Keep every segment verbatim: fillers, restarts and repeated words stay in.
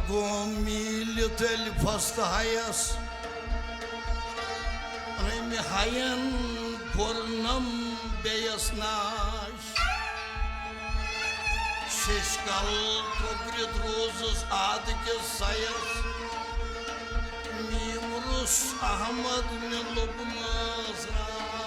گوم میٖلِتھ ألفس تہٕ ہیس، أمۍ ہین کوٚرنم بیٚیس ناش۔ شیشکل ترٛوٚپرِتھ روٗزُس عادٕ کِس سیس، میٖم روٚس احمد مےٚ لوٚبمس راش۔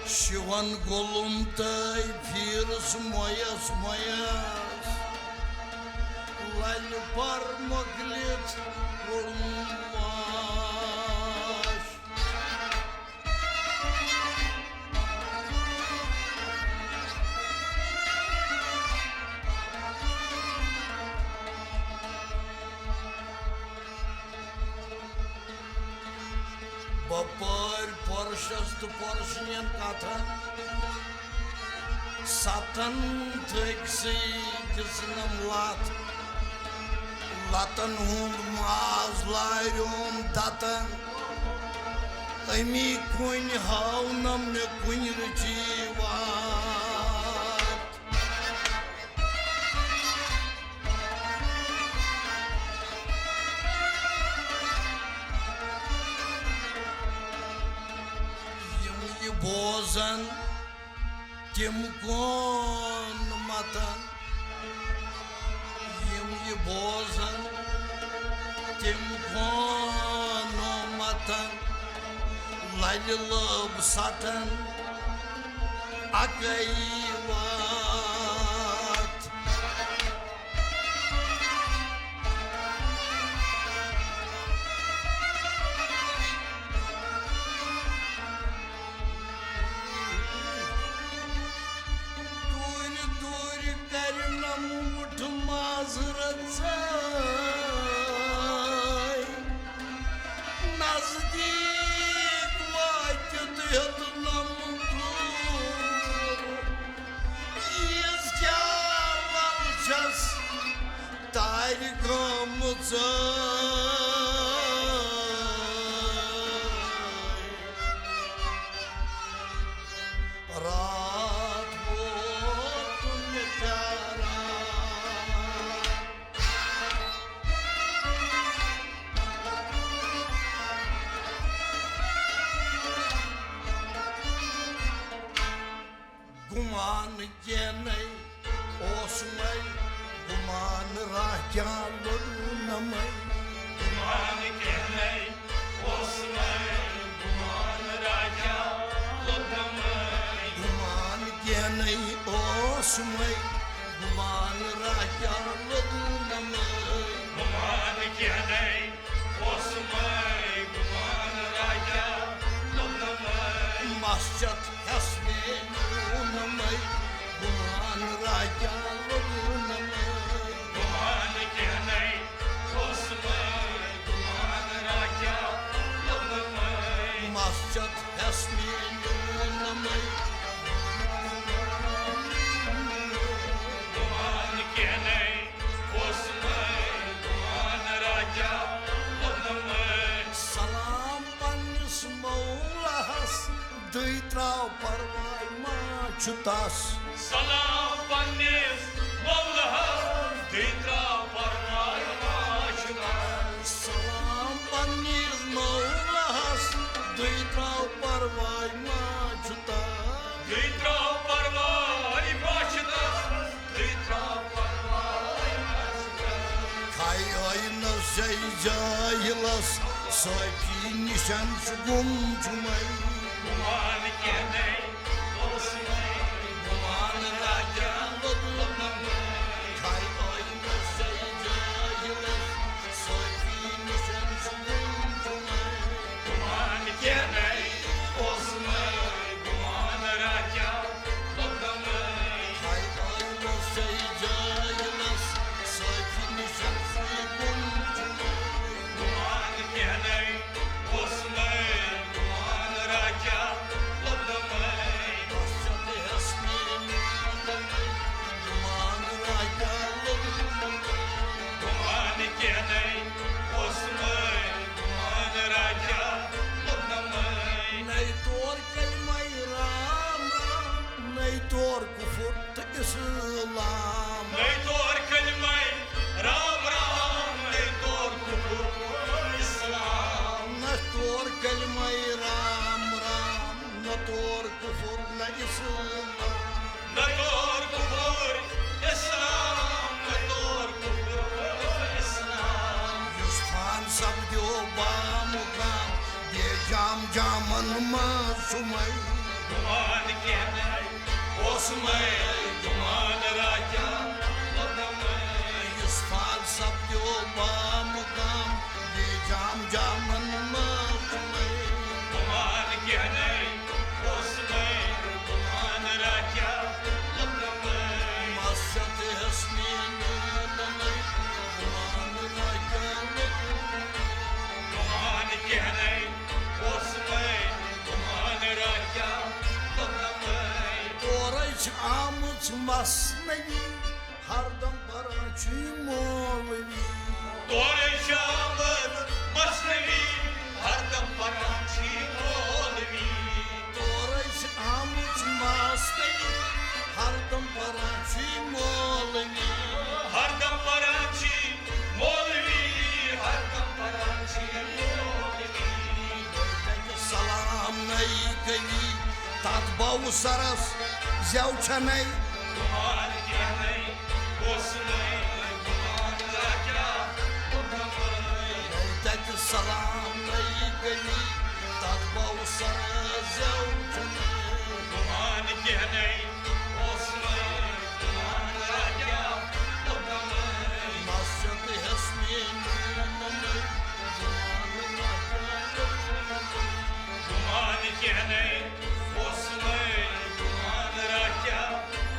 شِوَن گوٚلُم تہٕ پھیٖرٕس مۄیَس مۄیَس، لَلہِ پَر مۄکلِتھ کوٚڑُم واش۔ بپٲرۍ پۄرشس تہٕ پۄرشہٕ نٮ۪ن کتھن، ستن تھٔکۍ سٕے دِژنم لتھ۔ لتن ہُنٛد ماز لاریوم دتن، امی کُنۍ ہاونم مےٚ کُنہِ رُچی واتھ۔ یِم یہِ بوزن، تِم کون متن۔ یِم یہِ بوزن، تِم کون متن۔ لَلہِ لٲب ستن، اَکَے واتھ۔ دوٗرِ دوٗرِ کَرِ نم وُٹھ معذرت ژاے۔ نزدیٖک واتِتھ ہیوٚت نم دوٗر۔ ییٖژ کیٛاہ لل چھَس تارِ گٲمٕژ۔ راتھ ووت مےٚ پیاران۔ گُمان کینَے اوسمَے، گُمان راہ کیٛاہ لوٚدنَمَے۔ گُمان کینَے اوسمَے، گُمان راہ کیٛاہ لوٚدنَمَے۔ گُمان کینَے اوسمَے، گُمان راہ کیٛاہ لوٚدنَمَے۔ گُمان کینَے اوسمَے، گُمان راہ کیٛاہ لوٚدنَمَے۔ مَس چَتھ ہٮ۪س مےٚ نیوٗنَمَے، گُمان راہ کیٛاہ لوٚدنَمَے۔ گُمان کینَے اوسمَے، گُمان راہ کیٛاہ لوٚدنَمَے۔ مَس چَتھ ہٮ۪س مےٚ نیوٗنَمَے۔ گُمان کینَے اوسمَے، گُمان راہ کیٛاہ لوٚدنَمَے۔ سلام پننِس مولاہس، دٕے ترٛاو پرواے ما چھُ تس۔ سلام پننِس مولاہس، دٕے ترٛاو پرواے ما چھُ تس۔ سلام پننِس مولاہس، دٕے ترٛاو پرواے ما چھُ تس۔ دٕے ترٛاو پرواے ما چھُ تس۔ دٕے ترٛاو پرواے ما چھُ تس۔ کھاے ٲینس جاے جٲہلس، صٲفی نِشن چھُ گُم جُمے۔ گُمان کینَے اوسمَے، گُمان راہ کیٛاہ لوٚدنَمَے۔ کھاے ٲینس جاے جٲہلس، صٲفی نِشن چھُ گُم جُمے۔ گُمان کینَے اوسمَے، گُمان راہ کیٛاہ لوٚدنَمَے۔ کھاے ٲینس جاے جٲہلس، صٲفی نِشن چھُ گُم جُمے۔ گُمان کینَے اوسمَے، گُمان راہ کیٛاہ لوٚدنَمَے۔ بس چَتھ ہٮ۪س مےٚ نیوٗنَمَے۔ یِمن منٛز چھُ مےٚ گُمان کینٛہہ نَے، اوس مےٚ گُمان راہ کیٛاہ لوٚگمَے۔ یُس فال سپدیو بامقام، بے جام جامن منٛز چھُ مےٚ گُمان کینٛہہ نَے، اوس مےٚ گُمان راہ کیٛاہ لوٚگمَے۔ مسجد حسنی نیونمَے، گُمان راہ کیٛاہ لوٚگمَے۔ گُمان کینٛہہ نَے، اوس مےٚ گُمان راہ کیٛاہ لوٚگمَے۔ تورے چھِ آمٕژ مثنوی، ہردم پران چھُ یہِ مولوی۔ تورے چھِ آمٕژ مثنوی، ہردم پران چھُ یہِ مولوی۔ تورے چھِ آمٕژ مثنوی، ہردم پران چھُ یہِ مولوی۔ ہردم پران چھُ یہِ مولوی، ہردم پران چھُ یہِ مولوی۔ سلام نَے قوی، تتھ باوسرس زٮ۪و چھنَے۔ گُمان کینٛہہ نَے، اوس مےٚ گُمان راہ کیٛاہ لوٚگمَے۔ تتہِ سلام نَے قوی، تتھ باوسرس زٮ۪و چھنَے۔ گُمان کینٛہہ نَے، اوس مےٚ گُمان راہ کیٛاہ لوٚگمَے۔ مسجد حسنی نیونمَے، گُمان راہ کیٛاہ لوٚگمَے۔ گُمان کینٛہہ نَے، اوس مےٚ گُمان راہ کیٛاہ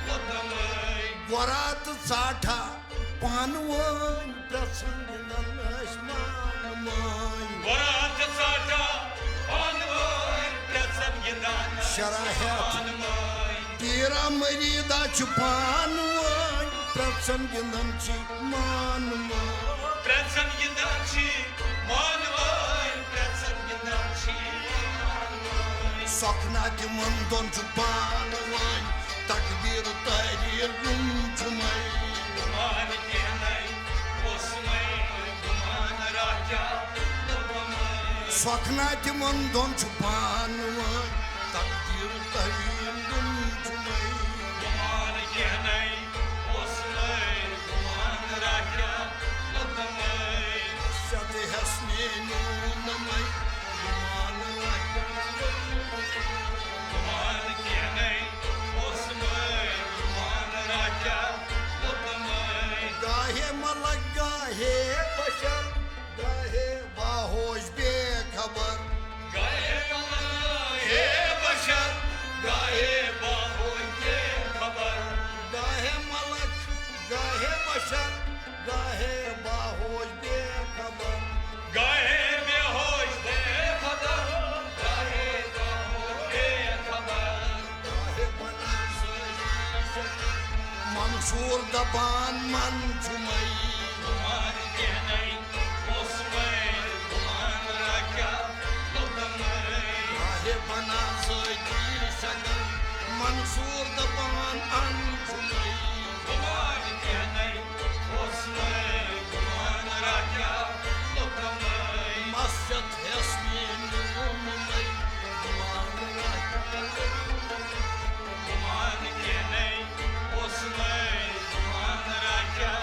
لوٚگمَے۔ گۄراتہٕ ژاٹھا پانہٕ ؤنۍ پرٛژھن گِنٛدان ٲسۍ مانہٕ مٲنۍ۔ گۄراتہٕ ژاٹھا پانہٕ ؤنۍ پرٛژھن گِنٛدان ٲسۍ شرح ہٮ۪تھ مانہٕ مٲنۍ۔ پیٖرا مریٖدا چھِ پانہٕ ؤنۍ پرٛژھن گِنٛدان چھِ مانہٕ مٲنۍ۔ پرٛژھن گِنٛدان چھِ مانہٕ وٲلۍ، پرٛژھن گِنٛدان چھِ مانہٕ وٲلۍ۔ سۄکھنا تِمن دۄن چھُ پانہٕ وٲنۍ، تکبیٖر تحریٖر گُنجُمَے۔ گُمان کینٛہہ نَے، اوس مےٚ گُمان راہ کیٛاہ لوٚگمَے۔ سۄکھنا تِمن دۄن چھُ پانہٕ وٲنۍ، تکبیٖر تحریٖر گُنجُمَے۔ گُمان کینٛہہ نَے، اوس مےٚ گُمان راہ کیٛاہ لوٚگمَے۔ شتہٕ ہٮ۪س مےٚ نیونمَے، گُمان راہ کیٛاہ لوٚگمَے۔ گُمان کینٛہہ نَے، اوس مےٚ گُمان راہ کیٛاہ لوٚگمَے۔ گاہے ملک گاہے بشر، گاہے باہوش بے خبر۔ گاہے ملک گاہے بشر، گاہے باہوش بے خبر۔ گاہے ملک گاہے بشر، گاہے باہوش بے خبر۔ گاہے بے ہوش بے خبر، گاہے باہوش بے خبر۔ گاہے بنان سٲری شکر۔ منصور دپان من چھُمَے۔ گُمان کینٛہہ نَے، اوس مےٚ گُمان راہ کیٛاہ لوٚگمَے۔ گاہے بنان سٲری شکر۔ منصور دپان ان چھُمَے۔ گُمان کینٛہہ نَے، اوس مےٚ گُمان راہ کیٛاہ لوٚگمَے۔ مسجد ہٮ۪س مےٚ نیونمَے، گُمان راہ کیٛاہ لوٚگمَے۔ گُمان کینٛہہ نَے، اوس مےٚ گُمان راہ کیٛاہ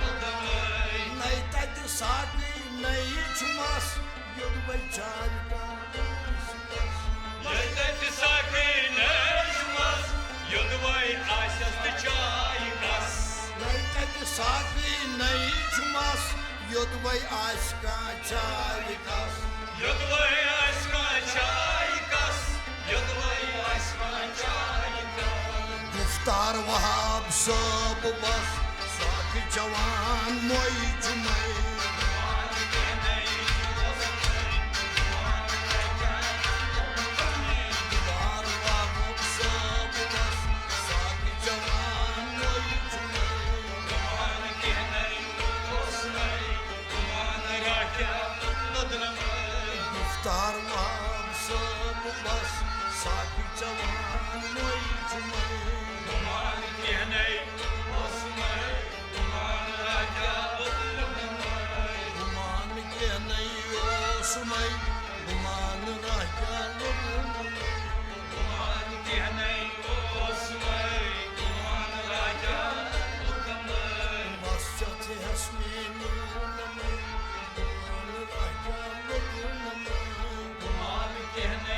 لوٚگمَے۔ نَے تَتہِ ساقی نَے چھُ مَس، یوٚدوَے چاے کانٛہہ۔ ییٚلہِ تَتہِ ساقی نَے چھُ مَس، یوٚدوَے آسٮ۪س تہٕ چاے کَس۔ نَے تَتہِ ساقی نَے چھُ مَس، یوٚدوَے آسہِ کانٛہہ چاے کَس۔ یوٚدوَے آسہِ کانٛہہ چاے کَس، یوٚدوَے آسہِ کانٛہہ چاے کَس۔ گُفتار وہاب صٲب بَس، ساقی جوان مۄے جُمَے۔ گُفتار وہاب صٲب بَس، ساقی جوان مۄے جُمَے۔ گُفتار وہاب صٲب بَس، ساقی جوان مۄے جُمَے۔ گُمان کینٛہہ نَے، اوس مےٚ گُمان راہ کیٛاہ لوٚگمَے۔ گُمان کینٛہہ نَے، اوس مےٚ گُمان راہ کیٛاہ لوٚگمَے۔ گُمان کینٛہہ نَے، اوس مےٚ گُمان راہ کیٛاہ لوٚگمَے۔ وَس چَتھ ہٮ۪س مےٚ نیونمَے، گُمان راہ کیٛاہ لوٚگمَے۔ گُمان کینٛہہ نَے،